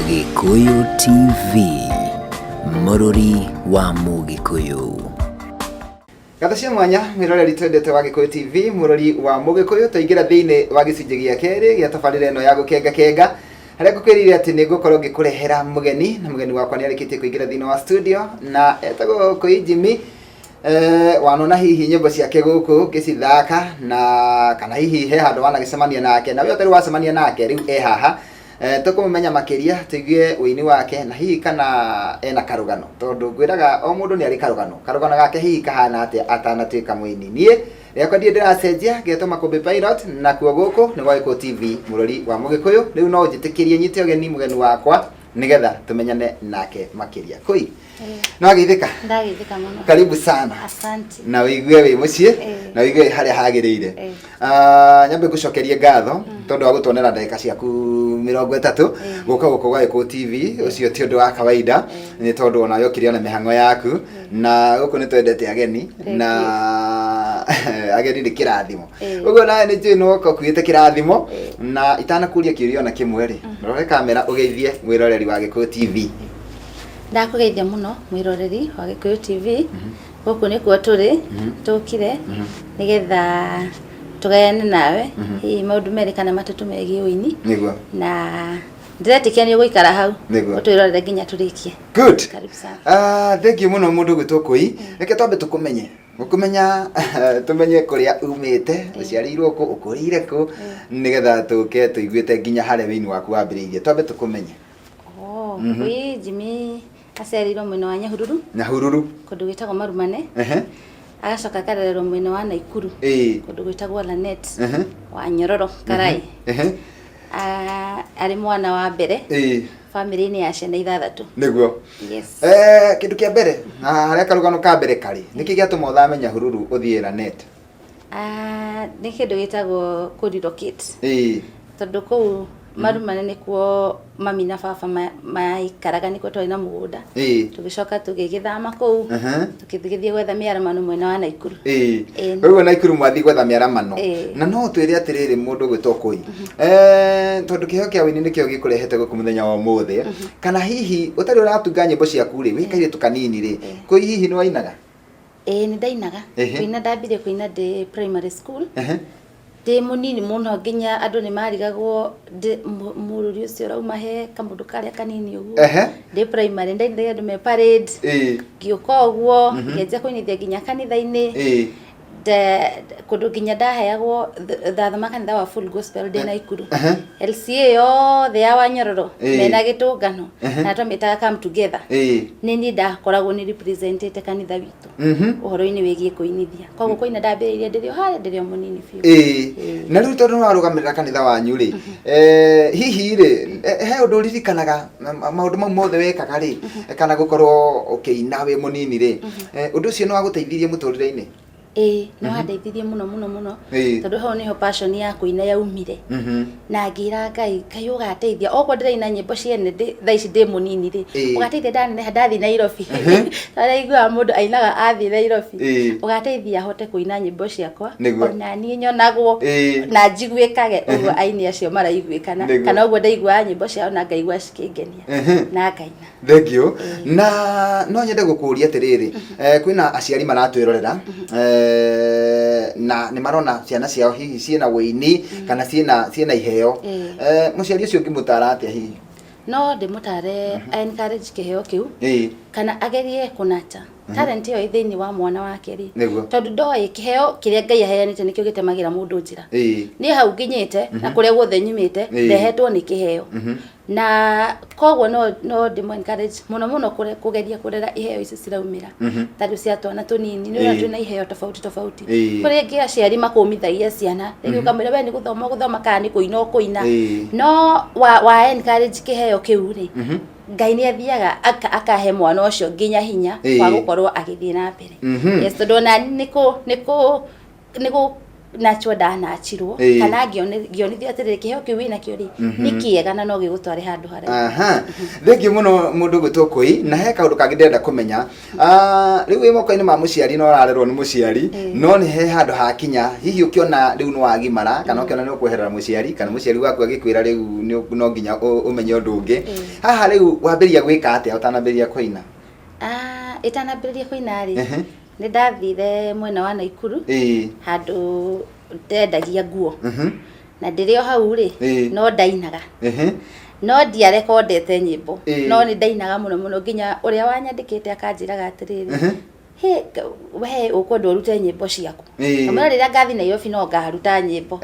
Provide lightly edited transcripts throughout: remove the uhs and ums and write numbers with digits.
Gĩkũyũ TV, mũrũri wa Mũgĩkũyũ. Ngatho cia mwanya mwĩroreri twendete wa Gĩkũyũ TV, mũrori wa Mũgĩkũyũ, twaingĩra thĩinĩ wa gĩcunjĩ gĩa kerĩ gĩa tabarĩra ĩno ya gũkenga kenga, harĩa ngũkwĩrĩire atĩ nĩ ngũkorwo ngĩkũrehera mũgeni, na mũgeni wakwa nĩ arĩkĩtie kũingĩra thĩinĩ wa studio na etagwo Kũi Jimmy. Wanona hihi nyĩmbo ciake gũkũ ngĩcithaka, na kana hihi he handũ wanagĩcemania nake, na we ũtarĩ wacemania nake rĩu e haha. Tũkũmũmenya makĩria, tũigue ũini wake, na hihi kana ena karũgano, tondũ ngwĩraga o mũndũ nĩ arĩ karũgano. Karũgano gake hihi kahana atĩa atanatuĩka mũini? Niĩ rĩakwa ndirĩ ndĩracenjia, ngetwo Makũmbĩ Pilot, nakuo gũkũ nĩ gwa Gĩkũyũ TV, mũrori wa Mũgĩkũyũ. Rĩu no ũnjĩtĩkĩrie nyite ũgeni mũgeni wakwa nĩgetha tũmenyane nake makĩria. Kũi no ageithĩka? Ndageithĩka mũno. Karibu sana. Asante. Na ũigue wĩ mũciĩ, na ũigue wĩ harĩa hagĩrĩire. Nyambe ngũcokerie ngatho tondũ wa gũtuonera ndagĩka ciaku 30 gũka gũkũ gwa Gĩkũyũ TV. Ũcio ti ũndũ wa kawaida, nĩ tondũ onawe ũkĩrĩ ona mĩhang'o yaku, na gũkũ nĩ twendete ageni, na ageni nĩ kĩrathimo. Ũguo nawe nĩ njũĩ nĩwoka ũkuĩte kĩrathimo. Na itanakũria kĩũria ona kĩmwe rĩ, rore kamera ũgeithie mwĩroreri wa Gĩkũyũ TV. Ndakũgeithia mũno mwĩroreri wa Gĩkũyũ TV. Gũkũ nĩkuo tũrĩ, tũkire nĩgetha tũgayane nawe hihi maũndũ merĩ kana matatũ megiĩ ũini. Na ndĩretĩkia nĩ ũgũikara hau ũtwĩrorere nginya tũrĩkie. Good. Karibu sana. Thank you mũno mũndũ ũgwĩtwo Kũi. Reke twambe tũkũmenye, gũkũmenya, tũmenye kũrĩa umĩte, ũciarĩirwo kũ, ũkũrĩire kũ, nĩgetha tũke tũiguĩte nginya harĩa wĩini waku wambĩrĩirie. Twambe tũkũmenye. Oh, Kũi Jimmy aciarĩirwo mwena wa Nyahururu. Nyahururu. Kũndũ gwĩtagwo Marumane. Agacoka akarererwo mwena wa Naikuru, kũndũ gwĩtagwo Lanet wa Nyororo Karai. Arĩ mwana wa mbere bamĩrĩ-inĩ ya ciana 6. Yes. Kĩndũ kĩa mbere na harĩa karũgano ka mbere karĩ, nĩkĩ gĩatũma ũthame Nyahururu ũthiĩ Lanet? Nĩ kĩndũ gĩtagwo kũ relocate. Tondũ kũu Marumane nĩkuo mami na baba maikaraga, nĩkuo twarĩ na mũgũnda. Tũgĩcoka tũgĩgĩthama kũu, tũgĩthiĩ gwetha mĩaramano mwena wa Naikuru. Ũguo Naikuru mwathiĩ gwetha mĩaramano. Na no ũtwĩre atĩrĩrĩ, mũndũ ũgwĩtwo Kũi, tondũ kĩheo kĩa ũini nĩkĩo gĩkũrehete gũkũ mũthenya wa ũmũthĩ, kana hihi ũtarĩ ũratunga nyĩmbo ciaku rĩ, wĩ kairĩtu kanini rĩ, Kũi hihi nĩ wainaga? Ĩĩ, nĩ ndainaga. Kũina ndambirie kũina ndĩ primary school. Ndĩ mũnini mũno nginya andũ nĩ marigagwo mũrũri ũcio ũrauma he kamũndũ karĩa kanini ũguo. Ndĩ primary ndainithagia andũ me parade. Ngĩũka ũguo ngĩanjia kũinithia nginya kanitha-inĩ. Kũndũ nginya ndaheagwo, ndathoma kanitha wa Full Gospel ndĩ Naikuru. LCA yothe ya Wanyororo mena gĩtũngano na twamĩtaga come together. Nĩ niĩ ndakoragwo nĩ representĩte kanitha witũ ũhoro-inĩ wĩgiĩ kũinithia. Koguo kũina ndambĩrĩirie ndĩrĩ o harĩa ndĩrĩ o mũnini biũ. Na rĩu tondũ nĩwarũgamĩrĩra kanitha wanyu rĩ, hihi rĩ, he ũndũ ũririkanaga maũndũ mau mothe wekaga rĩ, kana gũkorwo ũkĩina wĩ mũnini rĩ, ũndũ ũcio nĩwagũteithirie mũtũrĩre-inĩ? Ĩĩ, nĩ wandeithirie mũno mũno mũno, tondũ hau nĩho passion ya kũina yaumire. Na ngĩra Ngai, Ngai ũgateithia okorwo ndĩraina nyĩmbo ciene thaa ici ndĩ mũnini rĩ, ũgateithia ndaneneha ndathiĩ Nairobi. Tondũ ndaiguaga mũndũ ainaga athiĩ Nairobi. Ũgateithia hote kũina nyĩmbo ciakwa ona niĩ nyonagwo na njiguĩkage ũguo aini acio maraiguĩkana, kana ũguo ndaiguaga nyĩmbo ciao na ngaigua cikĩngenia na ngaina. Thank you. Na no nyende gũkũria atĩrĩrĩ, kwĩna aciari maratwĩrorera, na nĩ marona ciana ciao hihi ciĩna wũini kana ciĩna iheo. Mũciari ũcio ũngĩmũtara atĩa hihi? No ndĩmũtare encourage kĩheo kĩu, kana agerie kũnata talent ĩyo ĩ thĩinĩ wa mwana wake rĩ, tondũ ndoĩ kĩheo kĩrĩa Ngai aheanĩte nĩkĩo gĩtemagĩra mũndũ njĩra. Niĩ hau nginyĩte na kũrĩa guothe nyumĩte, ndehetwo nĩ kĩheo, na koguo no ndĩmũ encourage mũno mũno kũgeria kũrera iheo ici ciraumĩra, tondũ cia twana tũnini nĩ ũrona twĩna iheo tofauti tofauti. Kũrĩ angĩ aciari makũmithagia ciana, rĩngĩ ũkamwĩra we nĩ gũthoma ũgũthoma kana nĩ kũina ũkũina, no wa encourage kĩheo kĩu rĩ, Ngai nĩ athiaga akahe mwana ũcio nginya hinya wa gũkorwo agĩthiĩ na mbere. Yes, tondũ ona nĩ kũ nĩ kũ nĩ gũ Nachwo ndanachirwo kana ngĩonithio atĩrĩrĩ, kĩheo kĩu wĩnakĩo rĩ, nĩ kĩega na no gĩgũtware handũ haraihu. Aha, thengiũ mũno mũndũ gwĩtwo Kũi. Na he kaũndũ kangĩ ndĩrenda kũmenya. Ah, rĩu wĩ moko-inĩ ma mũciari no ũrarerwo nĩ mũciari, no nĩ he handũ hakinya hihi ũkĩona rĩu nĩ wagimara, kana ũkĩona nĩ ũkweherera mũciari, kana mũciari waku agĩkwĩra rĩu no nginya ũmenye ũndũ ũngĩ. Haha rĩu wambĩrĩria gwĩka atĩa ũtanambĩrĩria kũina? Ah, ĩtanambĩrĩria kũina rĩ, nĩ ndathire mwena wa Naikuru, handũ ndendagia nguo, na ndĩrĩ o hau rĩ, no ndainaga, no ndiarekondete nyĩmbo, no nĩ ndainaga mũno mũno, nginya ũrĩa wanyandĩkĩte akanjĩraga atĩrĩrĩ, "Hĩ, we ũkwenda ũrute nyĩmbo ciaku." Kamũira rĩrĩa ngathi Nairobi no ngaruta nyĩmbo.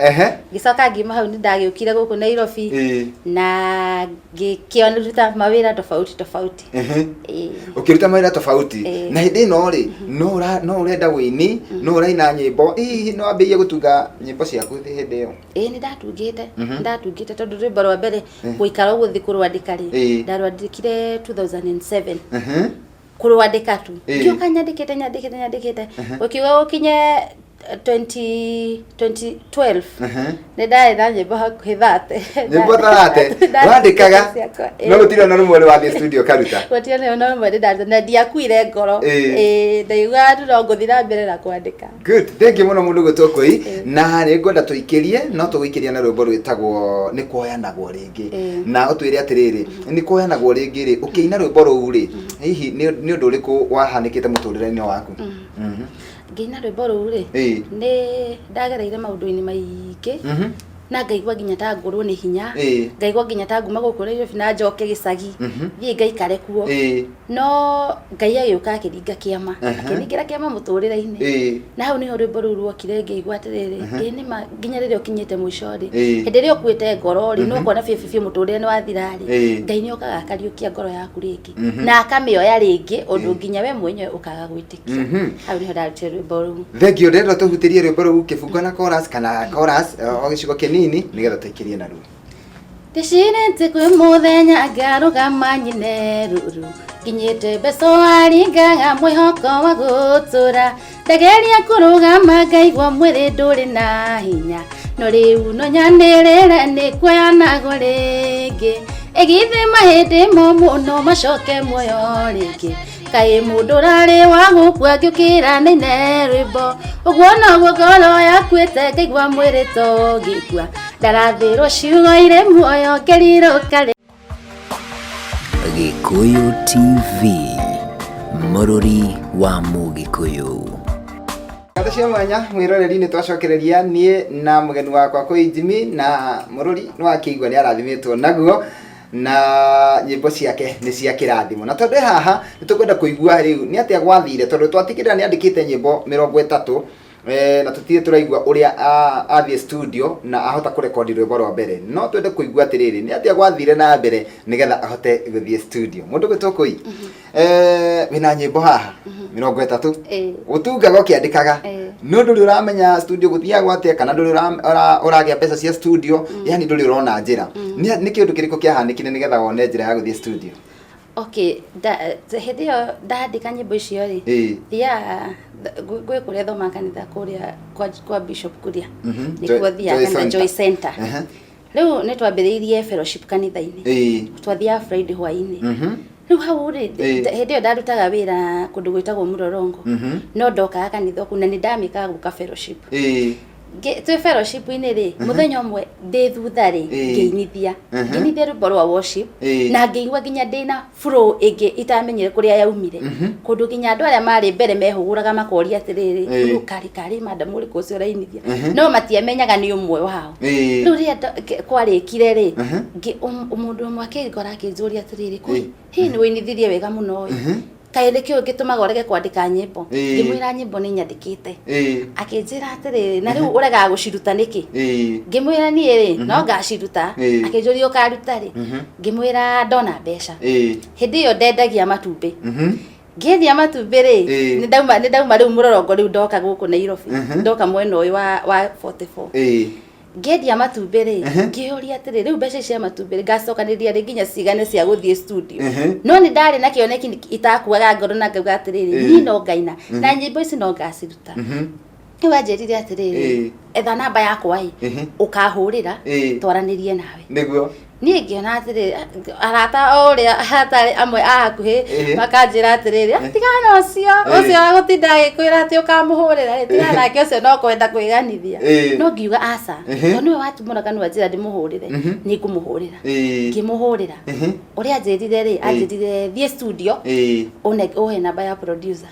Ngĩcoka ngiuma hau, nĩ ndagĩũkire gũkũ Nairobi na ngĩkĩruta mawĩra tofauti tofauti. Ũkĩruta mawĩra tofauti? Na hĩndĩ ĩno rĩ, no ũrenda wĩini, no ũraina nyĩmbo, hihi no wambĩrĩrie gũtunga nyĩmbo ciaku hĩndĩ ĩyo? Ĩĩ, nĩ ndatungĩte, nĩ ndatungĩte, tondũ rwĩmbo rwa mbere gũikara ũguo thĩ kũrwandĩka rĩ, ndarwandĩkire 2007, kũrwandĩka tu. Ngĩũka nyandĩkĩte, nyandĩkĩte, nyandĩkĩte, gũkiuga gũkinye 20 2012 nĩ ndarĩ na nyĩmbo hakuhĩ 30. Nyĩmbo 30 wandĩkaga, no gũtirĩ ona rũmwe rĩ wathiĩ studio karuta? Gũtirĩ ona rũmwe ndĩ ndaruta, na ndiakuire ngoro. Ĩĩ, ndaiguaga tu no ngũthiĩ na mbere na kwandĩka. Good, thank you mũno mũndũ gwĩtwo Kũi. Na nĩ ngwenda tũikĩrie, no tũgũikĩria na rwĩmbo rwĩtagwo "Nĩ Kuoyanagwo Rĩngĩ". Na ũtwĩre atĩrĩrĩ, "Nĩ Kuoyanagwo Rĩngĩ" rĩ, ũkĩina rwĩmbo rũu rĩ, hihi nĩ ũndũ ũrĩkũ wahanĩkĩte mũtũrĩre-inĩ waku? Ngĩina rwĩmbo rũu rĩ, nĩ ndagereire maũndũ-inĩ maingĩ, na ngaigua nginya ta ngũrwo nĩ hinya, ngaigua nginya ta nguma gũkũ Nairobi na njoke gĩcagi, thiĩ ngaikare kuo, no Ngai agĩũka akĩringa kĩama, akĩringĩra kĩama mũtũrĩre-inĩ. Na hau nĩho rwĩmbo rũu ruokire, ngĩigua atĩrĩrĩ, ĩĩ nĩma, nginya rĩrĩa ũkinyĩte mũico rĩ, hĩndĩ ĩrĩa ũkuĩte ngoro rĩ, no ũkona biũ biũ mũtũrĩre nĩ wathira rĩ, Ngai nĩ okaga akariũkia ngoro yaku rĩngĩ na akamĩoya rĩngĩ, ũndũ nginya we mwenyewe ũkaga gwĩtĩkia. Hau nĩho ndarutire rwĩmbo rũu. Thengiũ. Ndĩrenda tũhutĩrie rwĩmbo rũu, kĩbungo na chorus, kana chorus o gĩcigo kĩnini, nĩgetha tũikĩrie naruo. Ndĩcirĩtie kwĩ mũthenya ngarũgama nyine rũru, nginyĩte mbeco aringaga mwĩhoko wa gũtũra, ndageria kũrũgama ngaigua mwĩrĩ ndũrĩ na hinya, no rĩu no nyanĩrĩre nĩ kuoyanagwo rĩngĩ, ĩgithĩ mahĩndĩ momũ no macoke muoyo rĩngĩ, kaĩ mũndũ ũrarĩ wa gũkua ngĩũkĩra nĩine rwĩmbo, ũguo noguo ngoro yakuĩte ngaigua mwĩrĩ tũngĩkua, ndarathĩrwo ciugo irĩ muoyo ngĩrirũka. Gĩkũyũ TV, mũrũri wa Mũgĩkũyũ. Ngatho cia mwanya mwĩroreri, nĩ twacokereria niĩ na mũgeni wakwa Kũi Jimmy. Na mũrũri nĩ wakĩigua nĩ arathimĩtwo naguo na nyĩmbo ciake nĩ cia kĩrathimo, na tondũ haha nĩ tũkwenda kũigua rĩu nĩ atĩa gwathire, tondũ twatigĩrĩra nĩ andĩkĩte nyĩmbo 30, na tũtirĩ tũraigua ũrĩa athiĩ studio na ahota kũrekondi rwĩmbo rwa mbere. No twende kũigua atĩrĩrĩ, nĩ atĩa gwathire na mbere nĩgetha ahote gũthiĩ studio. Mũndũ gwĩtwo Kũi, wĩna nyĩmbo haha 30, ũtungaga ũkĩandĩkaga, no ndũrĩ ũramenya studio gũthiagwo atĩa, kana ndũrĩ ũragĩa mbeca cia studio, yani ndũrĩ ũrona njĩra. Nĩ kĩũndũ kĩrĩkũ kĩahanĩkire nĩgetha wone njĩra ya gũthiĩ studio? Okay, hĩndĩ ĩyo ndandĩka nyĩmbo icio rĩ, thiaga gwĩ kũrĩa thomaga kanitha, kũrĩa kwa Bishop Kuria, nĩkuo thiaga Joy kanitha, Center. Joy Center. Rĩu nĩ twambĩrĩirie fellowship kanitha-inĩ, twathiaga Friday hwaĩ-inĩ. Rĩu hau rĩ, hĩndĩ ĩyo ndarutaga wĩra kũndũ gwĩtagwo Mũrorongo, no ndokaga kanitha kũu na nĩ ndamĩkaga gũka fellowship. Twĩ fellowship-inĩ rĩ, mũthenya ũmwe ndĩ thutha rĩ, ngĩinithia, ngĩinithia rwĩmbo rwa worship, na ngĩigua nginya ndĩna flow ĩngĩ itamenyire kũrĩa yaumire, kũndũ nginya andũ arĩa marĩ mbere mehũgũraga makoria atĩrĩrĩ, "Ũyũ karĩ madam ũrĩkũ ũcio ũrainithia?" No matiamenyaga nĩ ũmwe wao. Rĩu rĩrĩa kwarĩkire rĩ, mũndũ ũmwe akĩngora akĩnjũria atĩrĩrĩ, "Kũi, hihi nĩ ũinithirie wega mũno ĩ, kaĩ nĩkĩo gĩtũmaga ũrege kwandĩka nyĩmbo?" Ngĩmwĩra nyĩmbo nĩ nyandĩkĩte. Akĩnjĩra atĩrĩrĩ, "Na rĩu ũregaga gũciruta nĩkĩ?" Ngĩmwĩra niĩ rĩ, no ngaciruta. Akĩnjũria, "Ũkaruta rĩ?" Ngĩmwĩra ndona mbeca. Hĩndĩ ĩyo ndendagia matumbĩ. Ngĩendia matumbĩ rĩ, nĩ ndauma rĩu Mũrorongo, rĩu ndoka gũkũ Nairobi, ndoka mwena ũyũ wa 44. Ngĩendia matumbĩ rĩ, ngĩũria atĩrĩ, rĩu mbeca ici cia matumbĩ rĩ, ngacokanĩrĩria rĩ nginya cigane cia gũthiĩ studio? No nĩ ndarĩ na kĩoneki itakuaga ngoro na ngauga atĩrĩrĩ, niĩ no ngaina na nyĩmbo ici no ngaciruta. Rĩu anjĩrire atĩrĩrĩ, etha namba yakwa ĩ, ũkahũrĩra, twaranĩrie nawe. Niĩ ngĩona atĩrĩrĩ, arata o ũrĩa arata amwe a hakuhĩ makanjĩra atĩrĩrĩ, "Ah, tigana na ũcio, ũcio wa gũtinda agĩkwĩra atĩ ũkamũhũrĩra rĩ, tigana nake, ũcio no kwenda kwĩganithia." No ngiuga aca, tondũ nĩwe watumũra kanua njĩra ndĩmũhũrĩre, nĩ ngũmũhũrĩra. Ngĩmũhũrĩra. Ũrĩa anjĩrire rĩ, anjĩrire thiĩ studio, ũhe namba ya producer.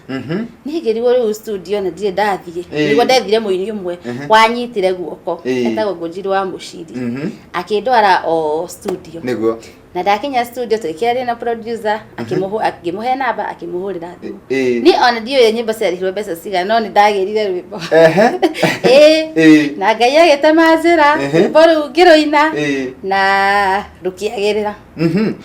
Niĩ ngĩrigwo rĩu studio na ndirĩ ndathiĩ. Nĩguo ndethire mũini ũmwe wanyitire guoko, etagwo Ngũnjiri wa Mũciri. Akĩndwara o studio. Na ndakinya studio tũgĩkĩaria na producer, akĩmũhe namba, akĩmũhũrĩra thimũ. Niĩ ona ndiũĩ nyĩmbo ciarĩhirwo mbeca cigana, no nĩ ndagĩrire rwĩmbo. Ĩĩ. Na Ngai agĩtema njĩra, rwĩmbo rũu ngĩrũina na rũkĩagĩrĩra.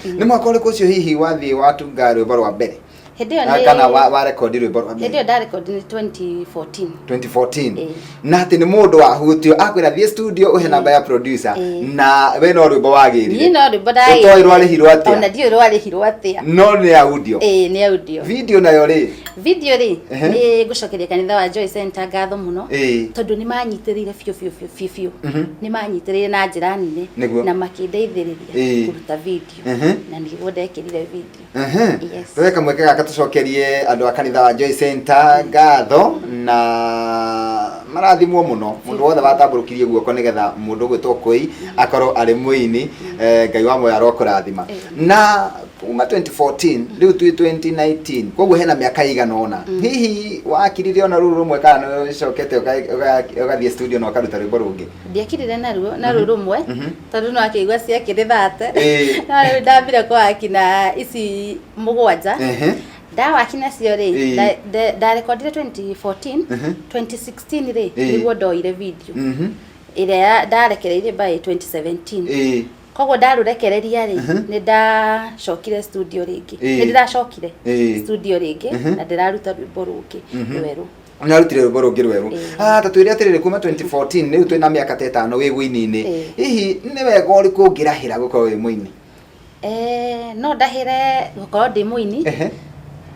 Nĩ mwaka ũrĩkũ ũcio hihi wathiĩ watunga rwĩmbo rwa mbere? Hĩndĩ ĩyo nĩ Kana wa rekondi rwĩmbo rwa Hĩndĩ ĩyo mbere? ndarekondi nĩ 2014. 2014? Ĩĩ. Na atĩ nĩ mũndũ wahutio akwĩra thiĩ studio ũhe namba ya producer, na we no rwĩmbo wagĩrire? Niĩ no rwĩmbo. Ũtoĩ rwarĩhirwo atĩa? Ona ndiũĩ rwarĩhirwo atĩa. No nĩ audio? Ĩĩ, nĩ audio. Video nayo rĩ? Video rĩ, nĩ ngũcokeria kanitha wa Joy Center ngatho mũno, tondũ nĩ manyitĩrĩire biũ biũ biũ biũ biũ. Nĩ manyitĩrĩire na njĩra nene na makĩndeithĩrĩria kũruta video, na nĩguo ndekĩrire video. Yes. Tuwe kamweke gaka tũcokerie andũ a kanitha wa Joy Center ngatho na marathimwo mũno, mũndũ wothe watambũrũkirie guoko nĩgetha mũndũ ũgwĩtwo Kũi akorwo arĩ mũini, Ngai wa muoyo arokũrathima. Na kuma 2014 rĩu twĩ 2019, koguo hena mĩaka ĩigana ũna. Hihi wakirire ona rũrũ rũmwe kana nĩ ũcokete ũgathiĩ studio na ũkaruta rwĩmbo rũngĩ? Ndiakirire naruo na rũrũ rũmwe, tondũ no akĩigua ciakĩrĩ thate. No rĩu ndambire kũwaki na ici mũgwanja. Ndawaki nacio rĩ, ndarekondire 2014, 2016 rĩ, nĩguo ndoire video ĩrĩa ndarekereirie by 2017. Koguo ndarũrekereria rĩ, nĩ ndacokire studio rĩngĩ. Nĩ ndĩracokire studio rĩngĩ na ndĩraruta rwĩmbo rũngĩ rwerũ. Nĩarutire rwĩmbo rũngĩ rwerũ. Ĩĩ. Ah, ta twĩre atĩrĩrĩ, kuma 2014 rĩu twĩna mĩaka ta 5 wĩ wũini-inĩ, hihi nĩ wega ũrĩkũ ũngĩrahĩra gũkorwo wĩ mũini? No ndahĩre gũkorwo ndĩ mũini.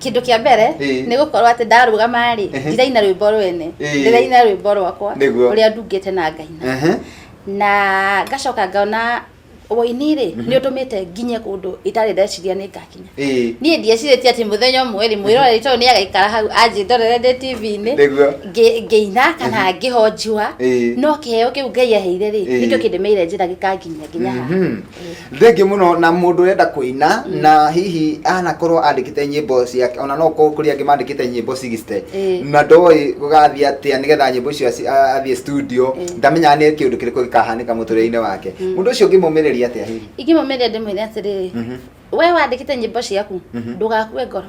Kĩndũ kĩa mbere nĩ gũkorwo atĩ ndarũgama rĩ, ndiraina rwĩmbo rwene, ndĩraina rwĩmbo rwakwa ũrĩa ndungĩte na ngaina. Na ngacoka ngona ũini rĩ, nĩ ũtũmĩte nginye kũndũ itarĩ ndeciria nĩ ngakinya. Niĩ ndiecirĩtie atĩ mũthenya ũmwe rĩ, mwĩroreri tondũ nĩ agaikara hau anjĩndorere ndĩ TV-inĩ ngĩina kana ngĩhonjua, no kĩheo kĩu Ngai aheire rĩ, nĩkĩo kĩndĩmĩire njĩra gĩkanginyia nginya haha. Thengiũ mũno. Na mũndũ ũrenda kũina na hihi anakorwo andĩkĩte nyĩmbo ciake, ona no korwo kũrĩ angĩ mandĩkĩte nyĩmbo 60 na ndoĩ gũgathiĩ atĩa nĩgetha nyĩmbo icio athiĩ studio, ndamenyaga nĩ kĩũndũ kĩrĩkũ gĩkahanĩka mũtũrĩre-inĩ wake, mũndũ ũcio ũngĩmũmĩrĩria atĩa hihi? Ingĩmũmĩrĩria ndĩmwĩre atĩrĩrĩ, we wandĩkĩte nyĩmbo ciaku, ndũgakue ngoro.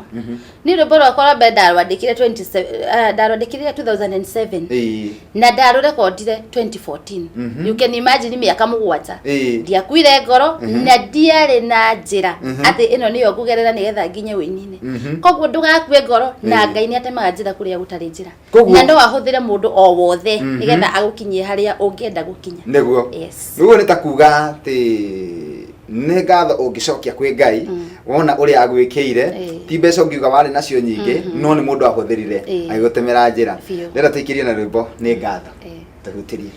Niĩ rwĩmbo rwakwa rwa mbere ndarwandĩkire 27, ndarwandĩkire 2007 na ndarũrekondire 2014. You can imagine, mĩaka 7. Ndiakuire ngoro na ndiarĩ na njĩra atĩ ĩno nĩyo ngũgerera nĩgetha nginye wĩini-inĩ. Koguo ndũgakue ngoro, na Ngai nĩ atemaga njĩra kũrĩa gũtarĩ njĩra. Na no ahũthĩre mũndũ o wothe nĩgetha agũkinyie harĩa ũngĩenda gũkinya. Yes. Nĩguo, nĩ ta kuga atĩ nĩ ngatho ũngĩcokia kwĩ Ngai wona ũrĩa agwĩkĩire. Ti mbeca ũngiuga warĩ nacio nyingĩ, no nĩ mũndũ ahũthĩrire agĩgũtemera njĩra. Ndĩrenda tũikĩrie na rwĩmbo "Nĩ Ngatho". Tũhutĩrie.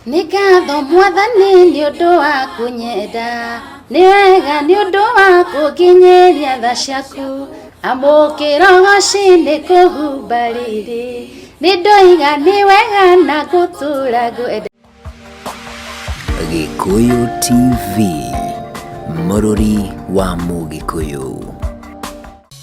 Nĩ ngatho Mwathani nĩ ũndũ wa kũnyenda, nĩ wega nĩ ũndũ wa kũnginyĩria tha ciaku, amũkĩra ũgoci nĩ kũhumba riri, nĩ ndoiga nĩ wega na gũtũra ngwenda. Gĩkũyũ TV, mũrũri wa Mũgĩkũyũ.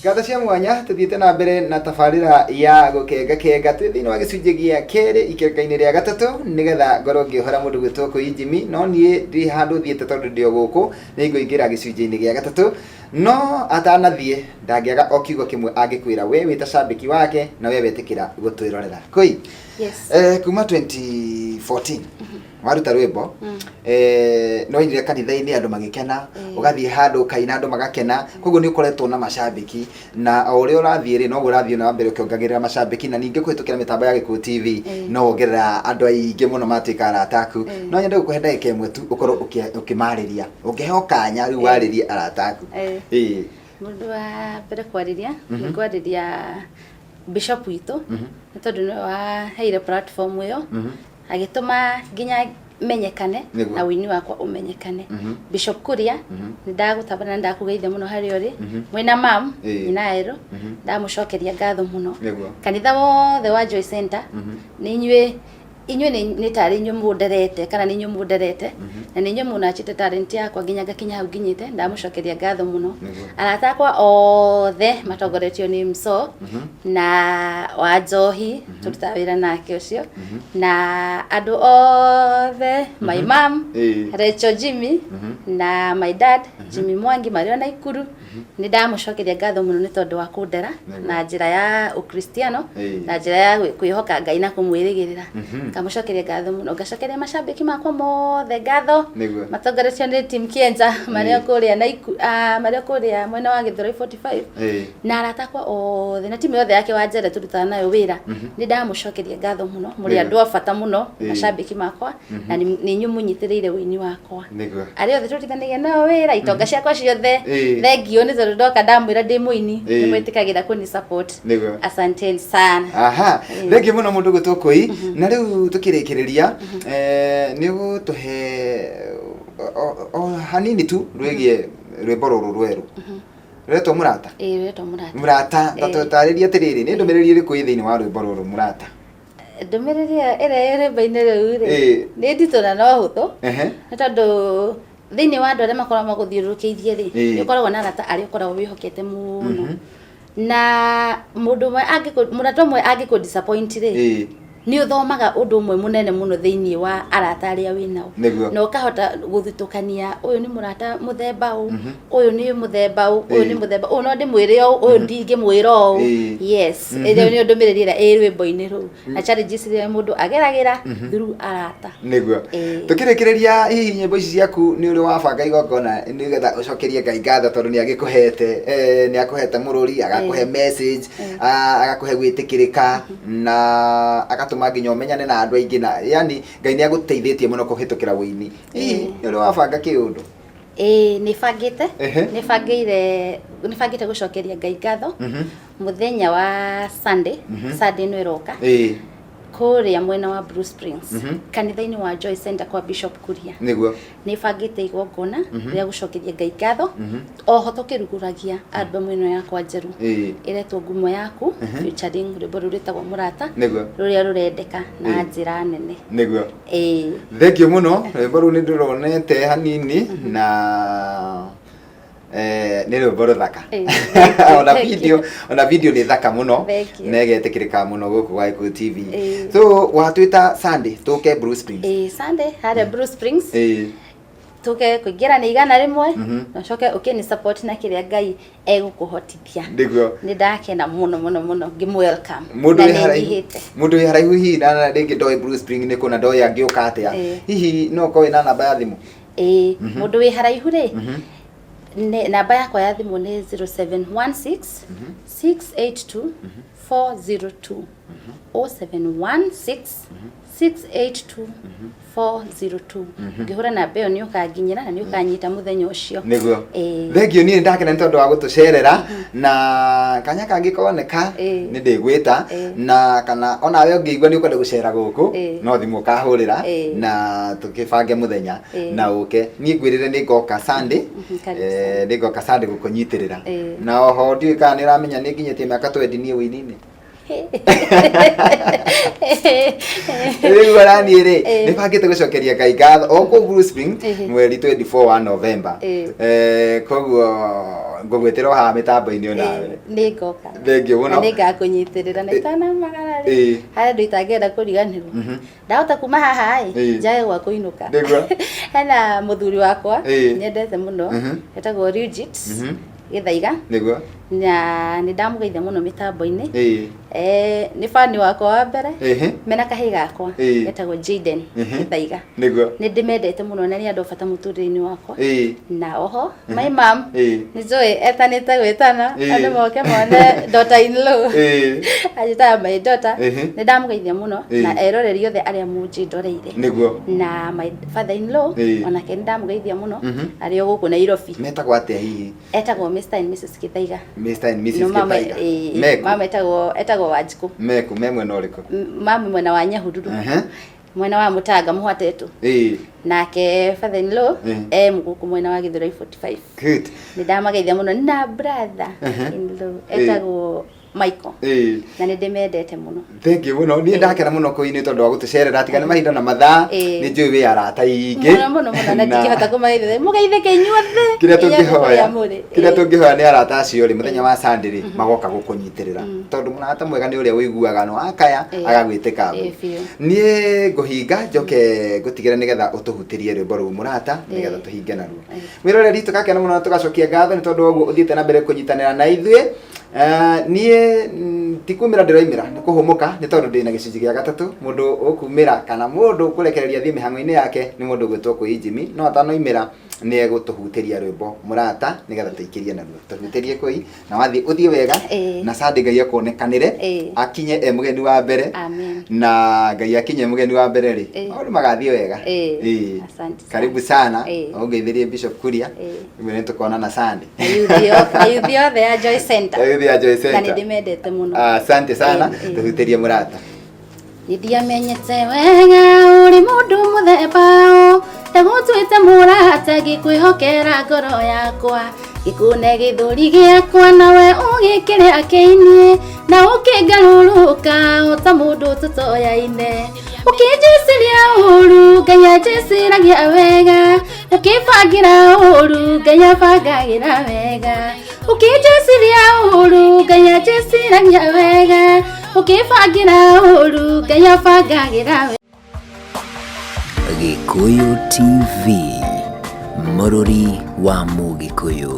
Ngatho cia mwanya. Tũthiĩte na mbere na tabarĩra ya gũkenga kenga, twĩ thĩinĩ wa gĩcunjĩ gĩa kerĩ ikenga-inĩ rĩa gatatũ, nĩgetha ngorwo ngĩũhora mũndũ gwĩtwo Kũi Jimmy. No niĩ ndirĩ handũ thiĩte tondũ ndĩ o gũkũ, nĩ ngũingĩra gĩcunjĩ-inĩ gĩa gatatũ, no atanathiĩ ndangĩaga o kiugo kĩmwe angĩkwĩra we wĩ ta cambĩki wake na we wetĩkĩra gũtwĩrorera. Kũi, Yes. Kuma 2014 waruta rwĩmbo, no inire kanitha-inĩ andũ magĩkena, ũgathiĩ handũ ũkaina andũ magakena, koguo nĩ ũkoretwo na macambĩki, na o ũrĩa ũrathiĩ rĩ, noguo ũrathiĩ na mbere ũkĩongagĩrĩra macambĩki, na ningĩ kũhĩtũkĩra mĩtambo ya Gĩkũyũ TV no wongerera andũ aingĩ mũno matuĩka arata aku. No nyende gũkũhe ndagĩka 1 tu ũkorwo ũkĩmarĩria, ũngĩheo kanya rĩu warĩrie arata aku. Mũndũ wa mbere kwarĩria, nĩ kwarĩria Bishop witũ, nĩ tondũ nĩwe waheire platform ĩyo, agĩtũma nginya menyekane na ũini wakwa ũmenyekane. Bishop Kuria, nĩ ndagũtamba na nĩ ndakũgeithia mũno harĩa ũrĩ mwĩna mam nyina Erũ, ndamũcokeria ngatho mũno. Kanitha wothe wa Joy Center, nĩ inyuĩ, inyuĩ nĩ tarĩ inyuĩ mũnderete, kana nĩ inyuĩ mũnderete, na nĩ inyuĩ mũnachĩte talent yakwa nginya ngakinya hau nginyĩte. Ndamũcokeria ngatho mũno. Arata akwa othe matongoretio nĩ Mso na wa Njohi, tũrutaga wĩra nake ũcio, na andũ othe, my mom Rachel Jimmy na my dad Jimmy Mwangi marĩ o Naikuru, nĩ ndamũcokeria ngatho mũno nĩ tondũ wa kũndera na njĩra ya ũkristiano, na njĩra ya kwĩhoka Ngai na kũmwĩrĩgĩrĩra. Ngamũcokeria ngatho mũno, ngacokeria macambĩki makwa mothe ngatho, matongoretio nĩ team Kienza marĩ o kũrĩa marĩ o kũrĩa mwena wa Gĩthũrai 45, na arata akwa othe na timu yothe yake wa Njere tũrutaga nayo wĩra. Nĩ ndamũcokeria ngatho mũno, mũrĩ andũ a bata mũno, macambĩki makwa, na nĩ inyuĩ mũnyitĩrĩire ũini wakwa. Arĩa othe tũrutithanagia nao wĩra, itonga ciakwa ciothe, thengiũ nĩ tondũ ndoka ndamwĩra ndĩ mũini, nĩ mwĩtĩkagĩra kũni support. Asanteni sana. Aha, thengiũ mũno mũndũ gwĩtwo Kũi. Na rĩu tũkĩrĩkĩrĩria, nĩ ũgũtũhe o hanini tu rwĩgiĩ rwĩmbo rũrũ rwerũ rwetwo Mũrata. Ĩĩ, rwetwo Mũrata. Mũrata, tatũtarĩrie atĩrĩrĩ, nĩ ndũmĩrĩri ĩrĩkũ ĩ thĩinĩ wa rwĩmbo rũrũ Mũrata? Ndũmĩrĩri ĩyo ĩrĩa ĩ rwĩmbo-inĩ rũu rĩ, nĩ nditũ na no hũthũ, nĩ tondũ thĩinĩ wa andũ arĩa makoragwo magũthiũrũrũkĩirie rĩ, nĩ ũkoragwo na arata arĩa ũkoragwo wĩhokete mũno, na mũndũ ũmwe angĩkũ, mũrata ũmwe angĩkũ disappoint rĩ, nĩ ũthomaga ũndũ ũmwe mũnene mũno thĩinĩ wa arata arĩa wĩnao, na ũkahota gũthutũkania ũyũ nĩ mũrata mũthemba ũũ, ũyũ nĩ mũthemba ũũ, ũyũ nĩ mũthemba ũyũ, no ndĩmwĩre ũũ, ũyũ ndingĩmwĩra ũũ. Yes, ĩyo nĩyo ndũmĩrĩri ĩrĩa ĩ rwĩmbo-inĩ rũu, na challenges iria mũndũ ageragĩra through arata. Nĩguo. Tũkĩrĩkĩrĩria, hihi nyĩmbo ici ciaku nĩ ũrĩ wabanga igongona nĩgetha ũcokerie Ngai ngatho tondũ nĩ agĩkũhete, nĩ akũhete mũrũri, agakũhe message, agakũhe gwĩtĩkĩrĩka, na agatũma nginya ũmenyane na andũ aingĩ, na yani Ngai nĩ agũteithĩtie mũno kũhĩtũkĩra ũini. Hihi nĩ ũrĩ wabanga kĩũndũ? Ĩĩ, nĩ bangĩte, nĩ bangĩire, nĩ bangĩte gũcokeria Ngai ngatho mũthenya wa Sunday, Sunday ĩno ĩroka, kũrĩa mwena wa Blue Springs, kanitha-inĩ wa Joy Center kwa Bishop Kuria. Nĩ bangĩte igongona rĩa gũcokeria Ngai ngatho, oho tũkĩrugũragia album ĩno yakwa njerũ ĩretwo Ngumo Yaku, featuring rwĩmbo rũu rwĩtagwo Mũrata, rũrĩa rũrendeka na njĩra nene. Ĩĩ. Thengiũ mũno, rwĩmbo rũu nĩ ndĩronete hanini na nĩ rwĩmbo rũthaka. Ona Thank you. video, ona video nĩ thaka mũno, Thank you. na ĩgetĩkĩrĩka mũno gũkũ gwa Gĩkũyũ TV. So watwĩta Sunday tũke Blue Springs. Ĩĩ, Sunday harĩa Blue Springs, tũke kũingĩra nĩ 100, na ũcoke ũkĩni support na kĩrĩa Ngai egũkũhotithia. Nĩ ndakena mũno mũno mũno ngĩmũ welcome. Mũndũ Na wĩ nĩ haraihu, nyihĩte. Mũndũ wĩ haraihu hihi na rĩngĩ ndoĩ Blue Spring nĩ kũ na ndoĩ angĩũka atĩa, hihi no ũkorwo wĩna namba ya thimũ? Ĩĩ, mũndũ wĩ haraihu rĩ, namba yakwa ya thimũ nĩ 0716 682 402, 0716 682 402. Ũngĩhũra namba ĩyo nĩ ũkanginyĩra na nĩ ũkanyita mũthenya ũcio. Nĩguo. Thengiũ, niĩ ndakena nĩ tondũ wa gũtũcerera, na kanya kangĩ koneka nĩ ndĩgwĩta, na kana onawe ũngĩigua nĩ ũkwenda gũcera gũkũ, no thimũ ũkahũrĩra na tũkĩbange mũthenya na ũke. Niĩ ngwĩrĩre nĩ ngoka Sunday. Karibu. Nĩ ngoka Sunday gũkũnyitĩrĩra. Na oho ndiũĩ kana nĩ ũramenya nĩ nginyĩtie mĩaka 20 niĩ ũini-inĩ. Rĩu ona niĩ rĩ, nĩ bangĩte gũcokeria Ngai ngatho o kũu Blue Spring mweri 24 wa November. Koguo ngũgwĩtĩra o haha mĩtambo-inĩ onawe. Nĩ ngoka. Thengiũ mũno. Na nĩ ngakũnyitĩrĩra na itanamagara rĩ, harĩ andũ itangĩenda kũriganĩrwo. Ndahota kuma haha ĩ, njage gwa kũinũka. Hena mũthuri wakwa nyendete mũno, etagwo Rigit Gĩthaiga, na nĩ ndamũgeithia mũno mĩtambo-inĩ. Nĩ bani wakwa wa mbere, mena kahĩĩ gakwa getagwo Jaden Gĩthaiga. Nĩ ndĩmendete mũno na nĩ andũ a bata mũtũrĩre-inĩ wakwa. Na oho my mom, nĩ njũĩ etanĩte gwĩtana andũ moke mone daughter in law, anjĩtaga my daughter. Nĩ ndamũgeithia mũno na eroreri othe arĩa mũnjĩndoreire. Na my father in law, onake nĩ ndamũgeithia mũno, arĩ o gũkũ Nairobi. Metagwo atĩa hihi? Etagwo Mr and Mrs Gĩthaiga. Mr and Mrs No mama Gĩthaiga. ĩĩ, Meku? mama etagwo etagwo Wanjikũ. Meku me mwena ũrĩkũ? Mama mwena wa Nyahururu. Mwena wa Mũtanga Mũhwatetũ. Nake father in law e mũgũkũ mwena wa Gĩthũrai 45. Good. Nĩ ndamageithia mũno na brother in law etagwo Michael. Na nĩ ndĩmendete mũno. Thank you mũno. Niĩ ndakena mũno kũi nĩ tondũ wa gũtũcerera tiga nĩ mahinda na mathaa. Nĩ njũĩ wĩ arata aingĩ. Mũno mũno mũno na ndingĩhota kũmageithia. Mũgeithĩke inyuothe. Kĩrĩa inyuothe tũngĩhoya kũrĩa mũrĩ. Kĩrĩa tũngĩhoya nĩ arata acio rĩ, mũthenya wa Sunday rĩ, magoka gũkũnyitĩrĩra, tondũ mũrata mwega nĩ ũrĩa ũiguaga no akaya agagwĩtĩka. Ĩĩ, biũ. Niĩ ngũhinga njoke ngũtigĩre nĩgetha ũtũhutĩrie rwĩmbo rũu mũrata, nĩgetha tũhinge naruo. Mwĩroreri, tũgakena mũno na tũgacokia ngatho nĩ tondũ wa ũguo ũthiĩte na mbere kũnyitanĩra na ithuĩ. Niĩ ti kumĩra ndĩroimĩra, nĩ kũhũmũka, nĩ tondũ ndĩna gĩcunjĩ gĩa gatatũ. Mũndũ ũkumĩra kana mũndũ ũkũrekereria thiĩ mĩhang'o-inĩ yake nĩ mũndũ ũgwĩtwo Kũi Jimmy, no atanoimĩra nĩ egũtũhutĩria rwĩmbo mũrata nĩgetha tũikĩrie naruo. Tũhutĩrie Kũi, na wathiĩ ũthiĩ wega. Na Sunday Ngai akuonekanĩre, akinye e mũgeni wa mbere. Amen. Na Ngai akinye mũgeni wa mbere rĩ, maũndũ magathiĩ wega. Asante sana. Karibu sana. Ũngeithĩrie Bishop Kuria. Rĩmwe nĩ tũkonana Sunday. Na youth yothe ya Joy Center. Na youth ya Joy Na Center. nĩ ndĩmendete mũno. Asante sana. Tũhutĩrie mũrata. Nĩ ndiamenyete wega ũrĩ mũndũ mũthemba ũ, ndagũtuĩte mũrata ngĩkwĩhokera ngoro yakwa, gĩkũne gĩthũri gĩakwa nawe ũgĩkĩrĩa kĩinie, na ũkĩngarũrũka o ta mũndũ tũtoyaine. Ũkĩnjĩciria ũru Ngai anjĩciragia wega, ũkĩbangĩra ũru Ngai abangagĩra wega. Ũkĩnjĩciria ũru Ngai anjĩciragia wega, ũkĩbangĩra ũru Ngai abangagĩra wega. Gĩkũyũ TV, mũrũri wa Mũgĩkũyũ.